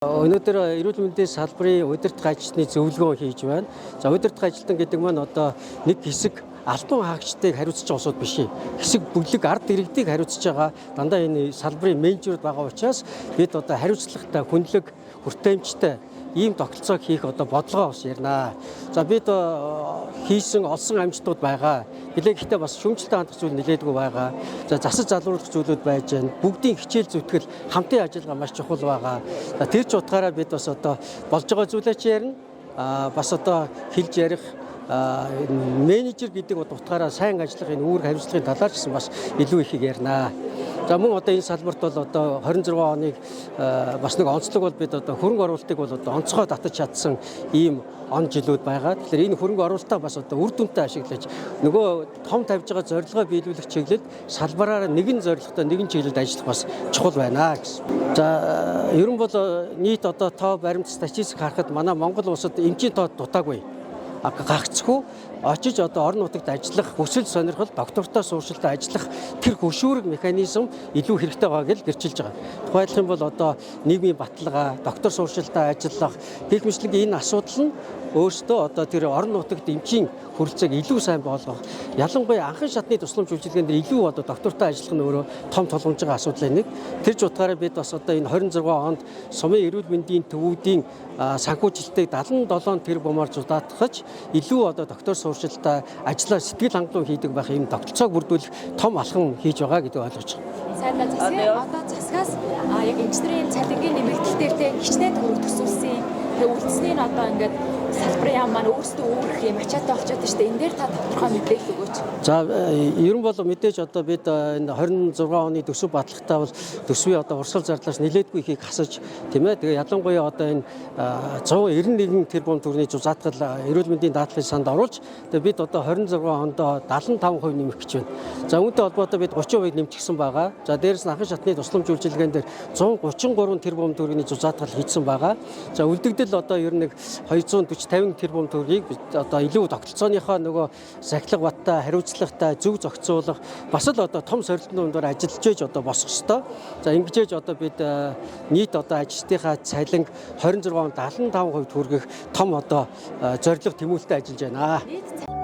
Өнөөдөр эрүүл мэндийн салбарын удирдах ажилтны зөвлөгөө хийж байна. За, удирдах ажилтан гэдэг маань одоо нэг хэсэг албан хаагчдыг хариуцж байгаа улсууд биш. Хэсэг бүлэг ард иргэдийг хариуцж байгаа дандаа энэ салбарын менежерүүд байгаа учраас бид одоо хариуцлагатай, хүнлэг, хүртээмжтэй ийм тогтолцоог хийх одоо бодлогоо бас ярина. За, бид хийсэн олсон амжилтууд байгаа. Билээ гэхдээ бас шүүмжлэлтэй хандах зүйл нэлээдгүй байгаа. За, засаж залруулах зүйлүүд байж байна. Бүгдийн хичээл зүтгэл, хамтын ажиллагаа маш чухал байгаа. За, тэр ч утгаараа бид бас одоо болж байгаа зүйлээ ч ярина. Бас одоо хэлж ярих менежер гэдэг утгаараа сайн ажиллах энэ үүрэг хариуцлагын талаар ч гэсэн бас илүү ихийг ярина. За, мөн одоо энэ салбарт бол одоо 26 оныг бас нэг онцлог бол бид одоо хөрөнгө оруулалтыг бол одоо онцгой татаж чадсан ийм он жилүүд байгаа. Тэгэхээр энэ хөрөнгө оруулалтаа бас одоо үр дүнтэй ашиглаж, нөгөө том тавьж байгаа зорилгоо биелүүлэх чиглэлд салбараараа нэгэн зорилготой, нэгэн чиглэлд ажиллах бас чухал байна гэсэн. За, ер нь бол нийт одоо тоо баримт, статистик харахад манай Монгол улсад эмчийн тоо дутаагүй. Гагцхүү очиж одоо орон нутагт ажиллах хүсэл сонирхол, доктортой сууршилтай ажиллах тэр хөшүүрэг механизм илүү хэрэгтэй байгаа гэж гэрчилж байгаа. Тухайлах юм бол одоо нийгмийн баталгаа, доктор сууршилтай ажиллах гэх мэтлэг энэ асуудал нь өөрсдөө одоо тэр орон нутагт эмчийн хүрэлцээг илүү сайн болгох, ялангуяа анхан шатны тусламж үйлчилгээнд дээр илүү одоо доктортой ажиллах нь өөрөө том тулгамж байгаа асуудлын нэг. Тэр ч утгаараа бид бас одоо энэ 26 онд сумын эрүүл мэндийн төвүүдийн санхүүжилтийг 77 тэрбумаар зудаатгаж, илүү одоо доктор сууршилтай ажиллаа сэтгэл хангалуун хийдэг байх ийм тогтолцоог бүрдүүлэх том алхам хийж байгаа гэдэг ойлгож байгаа. Сайн байна. Засгийн одоо засгаас яг инженерийн цалингийн нэмэгдэлтээр те хичнээн төгрөг төсөвсөн. Тэгээ үлдсэний нь одоо ингээд салбарын яам маань өөрсдөө үүрэх юм ачаатай болчиход шүү дээ. Энэ дээр та тодорхой мэдээлэл өгөөч. За, ер нь бол мэдээж одоо бид энэ 26 оны төсөв батлахтаа бол төсвийн одоо урсгал зардлаас нэлээдгүй ихийг хасаж, тийм ээ. Тэгээ ялангуяа одоо энэ 191 тэрбум төгрөгийн зузаатгал эрүүл мэндийн даатгалын санд оруулж, тэгээ бид одоо 26 онд 75% нэмэх гэж байна. За, үүнтэй холбоотой бид 30% нэмчихсэн байгаа. За, дээрэс нь анхан шатны тусламж үйлчилгээн дээр 133 тэрбум төгрөгийн зузаатгал хийсэн байгаа. За, үлдэгдэл одоо ер нь нэг 240 50 тэрбум төгрөгийг бид одоо илүү тогтолцооныхоо нөгөө сахилга баттай, хариуцлагатай, зөв зохицуулах, бас л одоо том сорилтын дундаар ажиллаж ээж одоо босох ёстой. За, ингэж ээж одоо бид нийт одоо ажилтныхаа цалинг 26 он 75% хүргэх том одоо зорилго тэмүүлэлтэй ажиллаж байна. Нийт